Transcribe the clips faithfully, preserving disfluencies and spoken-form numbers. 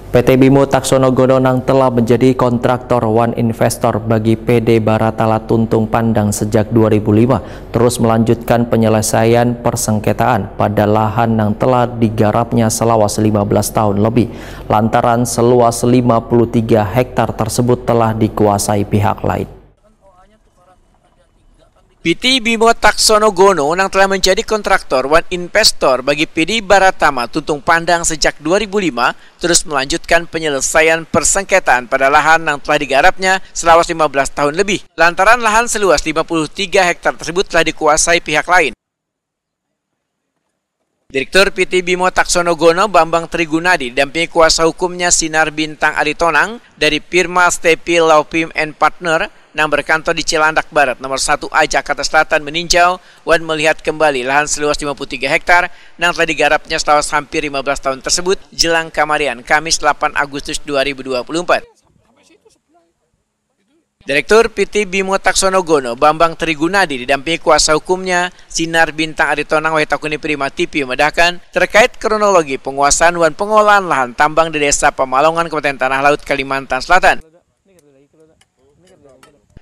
P T Bimo Taksono Gono nang telah menjadi kontraktor wan investor bagi P D Baratala Tuntung Pandang sejak dua ribu lima, terus melanjutkan penyelesaian persengketaan pada lahan nang telah digarapnya selawas lima belas tahun lebih, lantaran seluas lima puluh tiga hektar tersebut telah dikuasai pihak lain. P T Bimo Taksono Gono nang telah menjadi kontraktor wan investor bagi P D Baratama Tuntung Pandang sejak dua ribu lima terus melanjutkan penyelesaian persengketaan pada lahan yang telah digarapnya selama lima belas tahun lebih, lantaran lahan seluas lima puluh tiga hektar tersebut telah dikuasai pihak lain. Direktur P T Bimo Taksono Gono Bambang Trigunadi didampingi kuasa hukumnya Sinar Bintang Aritonang dari firma Stepi Laupim and Partner nang berkantor di Cilandak Barat nomor satu A Jakarta Selatan meninjau wan melihat kembali lahan seluas lima puluh tiga hektar nang telah digarapnya selama hampir lima belas tahun tersebut jelang kamarian Kamis delapan Agustus dua ribu dua puluh empat. Direktur P T Bimo Taksono Gono Bambang Trigunadi didampingi kuasa hukumnya Sinar Bintang Aritonang Wahitakuni Prima T V memedahkan terkait kronologi penguasaan wan pengolahan lahan tambang di Desa Pamalongan, Kabupaten Tanah Laut, Kalimantan Selatan.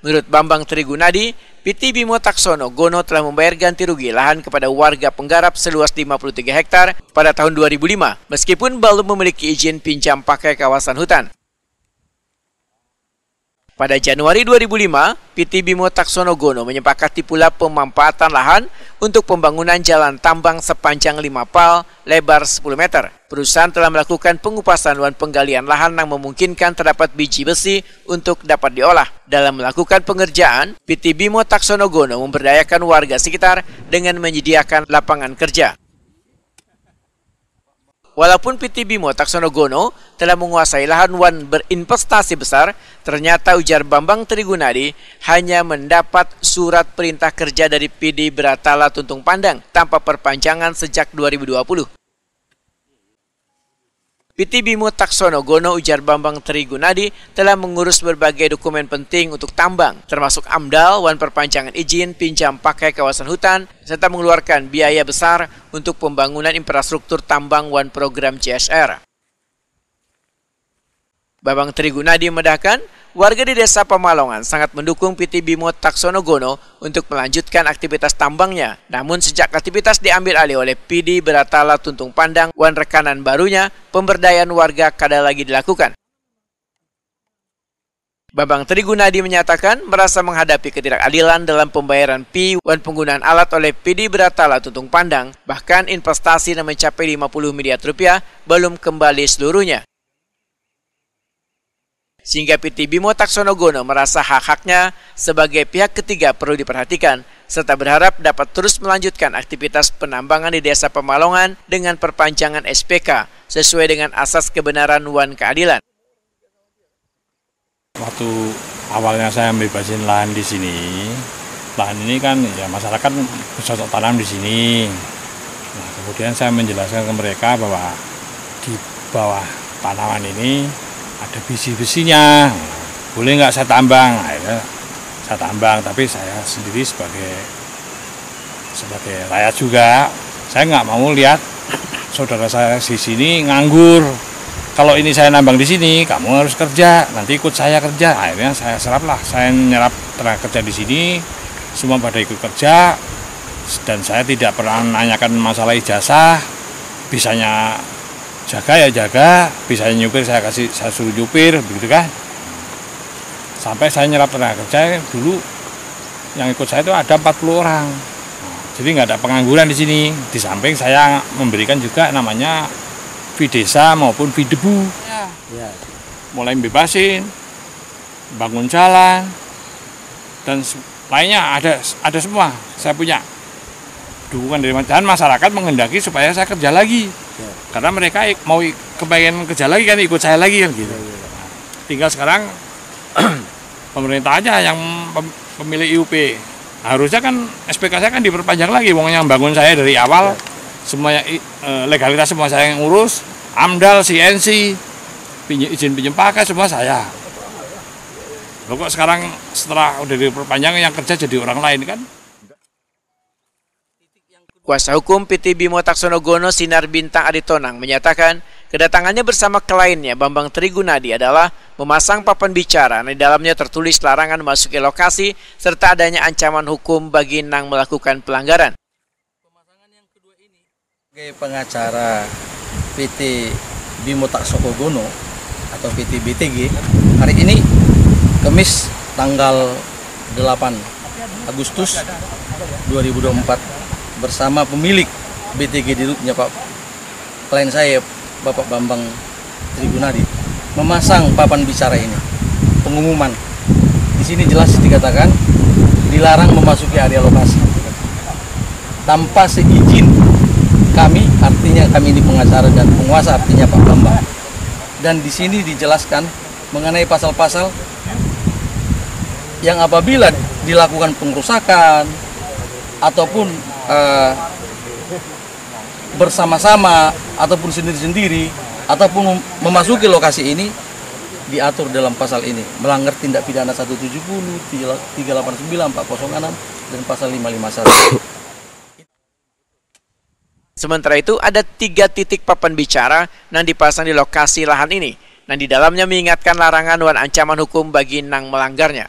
Menurut Bambang Trigunadi, P T Bimo Taksono Gono telah membayar ganti rugi lahan kepada warga penggarap seluas lima puluh tiga hektar pada tahun dua ribu lima, meskipun belum memiliki izin pinjam pakai kawasan hutan. Pada Januari dua ribu lima, P T Bimo Taksono Gono menyepakati pula pemampatan lahan untuk pembangunan jalan tambang sepanjang lima pal, lebar sepuluh meter. Perusahaan telah melakukan pengupasan wan penggalian lahan yang memungkinkan terdapat biji besi untuk dapat diolah. Dalam melakukan pengerjaan, P T Bimo Taksono Gono memberdayakan warga sekitar dengan menyediakan lapangan kerja. Walaupun P T Bimo Taksono Gono telah menguasai lahan wan berinvestasi besar, ternyata, ujar Bambang Trigunadi, hanya mendapat surat perintah kerja dari P D Beratala Tuntung Pandang tanpa perpanjangan sejak dua ribu dua puluh. P T Bimo Taksono Gono, ujar Bambang Trigunadi, telah mengurus berbagai dokumen penting untuk tambang, termasuk amdal wan perpanjangan izin pinjam pakai kawasan hutan, serta mengeluarkan biaya besar untuk pembangunan infrastruktur tambang wan program C S R. Bambang Trigunadi memedahkan, warga di Desa Pamalongan sangat mendukung P T Bimo Taksono Gono untuk melanjutkan aktivitas tambangnya. Namun, sejak aktivitas diambil alih oleh P D Beratala Tuntung Pandang wan rekanan barunya, pemberdayaan warga kada lagi dilakukan. Bambang Trigunadi menyatakan merasa menghadapi ketidakadilan dalam pembayaran fee wan penggunaan alat oleh P D Beratala Tuntung Pandang, bahkan investasi yang mencapai lima puluh miliar rupiah belum kembali seluruhnya. Sehingga P T Bimo Taksono Gono merasa hak-haknya sebagai pihak ketiga perlu diperhatikan, serta berharap dapat terus melanjutkan aktivitas penambangan di Desa Pamalongan dengan perpanjangan S P K sesuai dengan asas kebenaran wan keadilan. Waktu awalnya saya bebasin lahan di sini, lahan ini kan ya masyarakat bercocok tanam di sini. Nah, kemudian saya menjelaskan ke mereka bahwa di bawah tanaman ini ada biji-bisinya. Boleh nggak saya tambang? Akhirnya saya tambang, tapi saya sendiri sebagai sebagai rakyat juga, saya nggak mau lihat saudara saya di sini nganggur. Kalau ini saya nambang di sini, kamu harus kerja, nanti ikut saya kerja. Akhirnya saya seraplah, saya nyerap tenaga kerja di sini, semua pada ikut kerja, dan saya tidak pernah menanyakan masalah ijazah, bisanya jaga ya jaga, bisanya nyupir saya kasih, saya suruh nyupir, begitu kan. Sampai saya nyerap tenaga kerja dulu, yang ikut saya itu ada empat puluh orang. Jadi nggak ada pengangguran di sini. Di samping saya memberikan juga namanya fee desa maupun fee debu. Ya. Ya. Mulai bebasin, bangun jalan, dan lainnya ada ada semua saya punya dukungan dari dan masyarakat menghendaki supaya saya kerja lagi. Ya. Karena mereka mau kepengen kerja lagi kan, ikut saya lagi kan gitu. Ya, ya. Tinggal sekarang pemerintah aja yang pemilik I U P. Harusnya kan S P K saya kan diperpanjang lagi, wong yang bangun saya dari awal, ya. Semuanya eh, legalitas semua saya yang urus, AMDAL, C N C, izin pinjam pakai semua saya. Loh, kok sekarang setelah udah diperpanjang yang kerja jadi orang lain kan? Kuasa hukum P T Bimo Taksono Gono Sinar Bintang Aritonang menyatakan, Kedatangannya bersama kliennya, Bambang Trigunadi, adalah memasang papan bicara yang di dalamnya tertulis larangan memasuki lokasi serta adanya ancaman hukum bagi nang melakukan pelanggaran. Sebagai pengacara P T Bimo Taksoko Gono atau P T B T G, hari ini, Kamis, tanggal delapan Agustus dua ribu dua puluh empat, bersama pemilik B T G Dirutnya, Pak, klien saya, Bapak Bambang Trigunadi, memasang papan bicara ini, pengumuman. Di sini jelas dikatakan dilarang memasuki area lokasi tanpa seizin kami, artinya kami ini pengacara dan penguasa, artinya Pak Bambang. Dan di sini dijelaskan mengenai pasal-pasal yang apabila dilakukan pengerusakan ataupun, eh, bersama-sama ataupun sendiri-sendiri ataupun mem-, memasuki lokasi ini diatur dalam pasal ini, melanggar tindak pidana satu tujuh puluh, tiga delapan sembilan, empat kosong enam, dan pasal lima lima satu. Sementara itu, ada tiga titik papan bicara nang dipasang di lokasi lahan ini, nang di dalamnya mengingatkan larangan wan ancaman hukum bagi nang melanggarnya.